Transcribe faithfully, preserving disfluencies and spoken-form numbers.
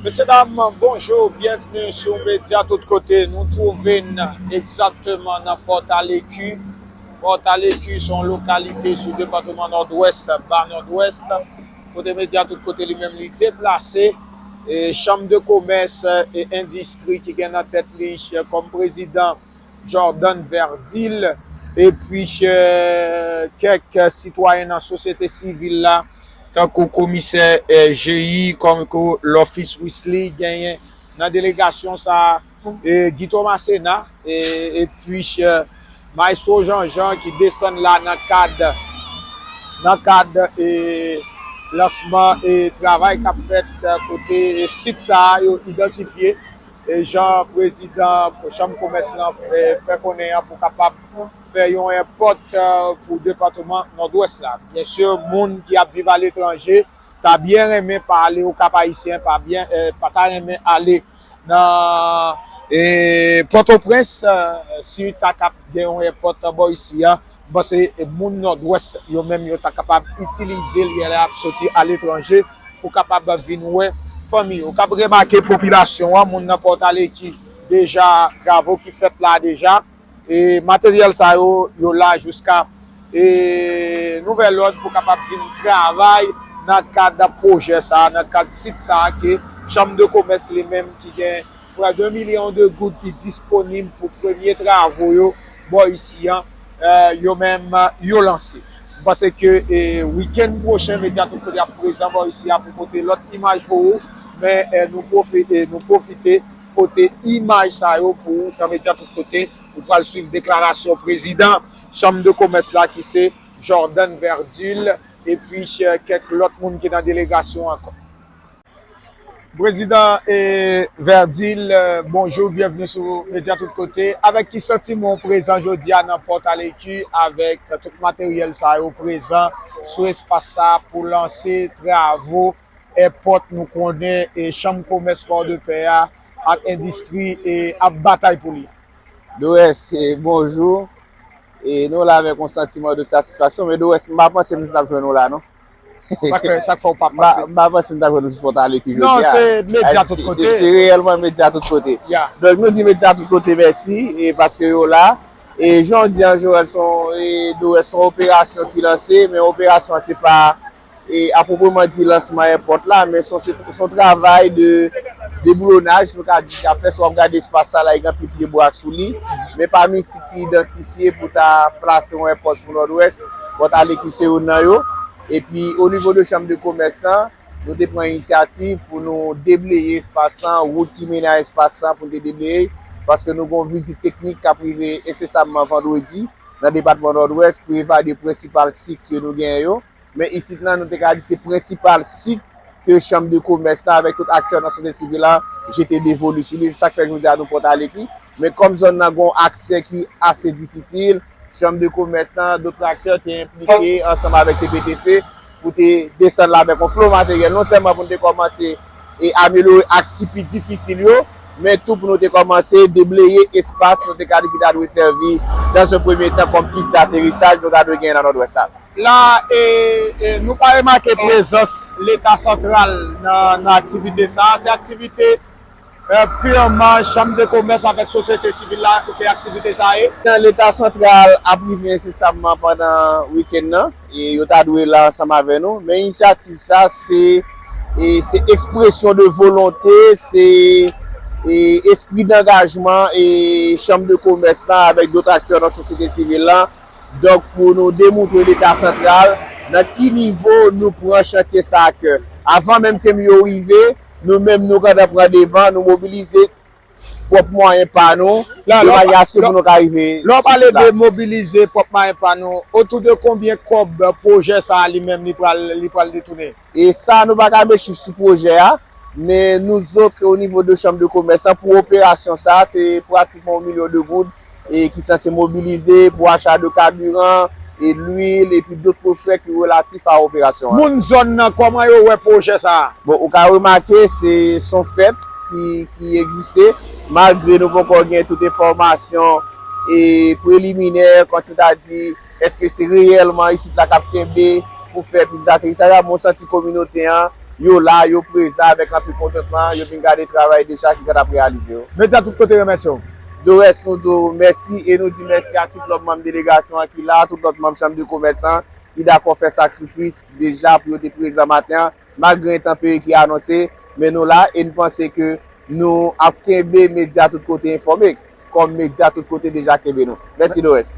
Mesye dam, bonjou, byenvni sou Medya Tout Kote. Nou twouve n egzakteman nan Pòtaleki. Pòtaleki se yon lokalite sou depatman Nòdwès, Ba Nòdwès, kote Medya Tout Kote li menm li deplase. E Chanm de Komès e Endistri ki gen nan tèt li kòm prezidan Jordan Verdil, epi eh, kèk sitwayen nan sosyete sivil la, tankou komisè eh, G I, tankou Lofis Wisly, genyen nan delegasyon sa a, eh, Guy Thomas Sena, eh, epi eh, Maestro Jean Jean ki desann la nan kad, nan kad eh, lansman eh, travay k ap fèt eh, kote eh, sit sa a yo idantifye. E jan prezidan Chanm Komès lan fè, fè konnen an pou kapab fè yon èpòt eh, pou depatman Nòdwès la. Byen si, moun ki ap viv aletranje ta byen renmen pa ale Okap Ayisyen, pa byen, eh, pa ta renmen ale nan eh, Pòtoprens, eh, si ta kap gen yon èpòt bò isi a, m panse eh, moun Nòdwès yo menm yo ta kapab itilize l lè y ap soti aletranje pou kapab vin wè fanmi yo. W ap remake popilasyon an, moun nan Pòtaleki, deja, travo ki fèt la deja. E materyèl sa yo, yo la jiska e nouvèl òd pou kapab vin travay nan kad pwojè sa a, nan kad sit sa a ke Chanm de Komès li menm ki gen prè de milyon de goud ki disponib pou premye travo yo bò isi an, eh, yo menm yo lanse. M panse ke eh, wikenn pwochen, Medya Tout Kote ap prezan bò isi a pou pote lòt imaj pou ou, men eh, nou pwofi- eh, nou pwofite pote imaj sa yo pou ou nan Medya Tout Kote. Ou pral swiv deklarasyon prezidan Chanm de Komès la ki se Jordan Verdil, epi eh, kèk lòt moun ki nan delegasyon ankò. Prezidan eh, Verdil, eh, bonjou, byenvni sou Medya Tout Kote. Avèk ki santiman w prezan jodi a nan Pòtaleki avèk tout materyèl sa yo prezan sou espas sa a pou lanse travo èpòt nou konnen e Chanm Komès Pòdepè a ak Endistri e ap batay pou li? Dowes, eh, bonjou. E nou la avèk yon santiman de satisfaksyon, men Dowes, m pa panse m t ap jwenn nou la, non. Sa k fè, sa k fè w pa M pa, panse? M pa panse m t ap jwenn nou sou Pòtaleki jodi a. Non, se Medya Tout Kote. Se, se reyèlman Medya Tout Kote. Ya. Donk, nou di Medya Tout Kote mèsi, e paske yo la. E jan w di an, Joel, se yon, e Dowes, se yon operasyon ki lanse, men operasyon an se pa e a pwopreman di lansman èpòt la, men se yon, se yon travay de deboulonaj, nou ka di, k ap fèt. Si w ap gade espas sa la, li gen anpil pyebwa sou li. Men pami sit ki idantifye pou ta plase yon èpòt pou Nòdwès, Pòtaleki se youn nan yo. Epi, o nivo de Chanm de Komès lan, nou te pran inisyativ pou nou debleye espas lan, wout ki mennen a espas lan pou nou te debleye, paske nou gen yon vizit teknik k ap rive ensesamman vandredi nan depatman Nòdwès pou evalye prensipal sit ke nou genyen yo. Men isit lan, nou te ka di se prensipal sit ke Chanm de Komès la avèk tout aktè nan sosyete sivil la jete devolu sou li. Se sa k fè jodi a nou Pòtaleki. Men kòm zòn nan gen yon aksè ki ase difisil, Chanm de Komès la, dòt aktè te enplike ansanm avèk T P T C pou te desann la avèk yon flo materyèl, non sèlman pou nou te kòmanse e amelyore aks ki pi difisil yo, men tou pou nou te kòmanse debleye espas nou te ka di ki ta dwe sèvi dans un premier temps kòm pis d'aterisaj nou ta dwe genyen nan Nòdwès la. La, e, e, nou pa remake prezans Leta santral nan, nan aktivite sa a. Se aktivite, e, pirman Chanm de Komès avèk sosyete sivil la ki fè aktivite sa a ye. Leta santral ap rive ensesamman pandan wikenn nan, e yo ta dwe la ansanm avè nou. Men inisyativ sa, se, e, se ekspresyon de volonte, se, e, espri dangajman e Chanm de Komès la avèk dòt aktè nan sosyete sivil la. Donk, pou nou demontre Leta santral nan ki nivo nou pran chantye sa a kè. Avan menm ke m yo rive, nou menm nou gentan pran devan, nou mobilize pwòp mwayen pa nou, de manyè aske pou nou ka rive sou sit la. Lè w pale de mobilize pwòp mwayen pa nou, otou de konbyen kòb pwojè sa a li menm li pral, li pral detounen? E sa, nou pa ka met chif sou pwojè a, men nou zòt, o nivo de Chanm de Komès la, pou operasyon sa a, se pratikman yon milyon de goud e ki sanse mobilize pou acha de kabiran, e lwil, epi dòt fè ki relatif a operasyon an. Moun zòn nan, kòman yo wè pwojè sa a? Bon, ou ka remake, se, se yon fèt ki, ki egziste, malgre nou poko gen tout enfòmasyon e preliminè, kòmsi ta di, èske se reyèlman isit la k ap kenbe pou fè pis aterisaj la, men w santi kominote an, Yo la, yo prezan avèk anpil kontantman, yo vin gade travay deja ki gentan ap reyalize yo. Medya Tout Kote remèsye w. Dorès, nou di w mèsi e nou di mèsi a tout lòt manm delegasyon an ki la, tout lòt manm chanm de komès lan ki dakò fè sakrifis deja pou yo te prezan maten an, malgre entanperi ki anonse, men nou la e n panse ke nou ap kenbe Medya Tout Kote enfòme, kòm Medya Tout Kote deja kenbe nou. Mèsi, Dorès.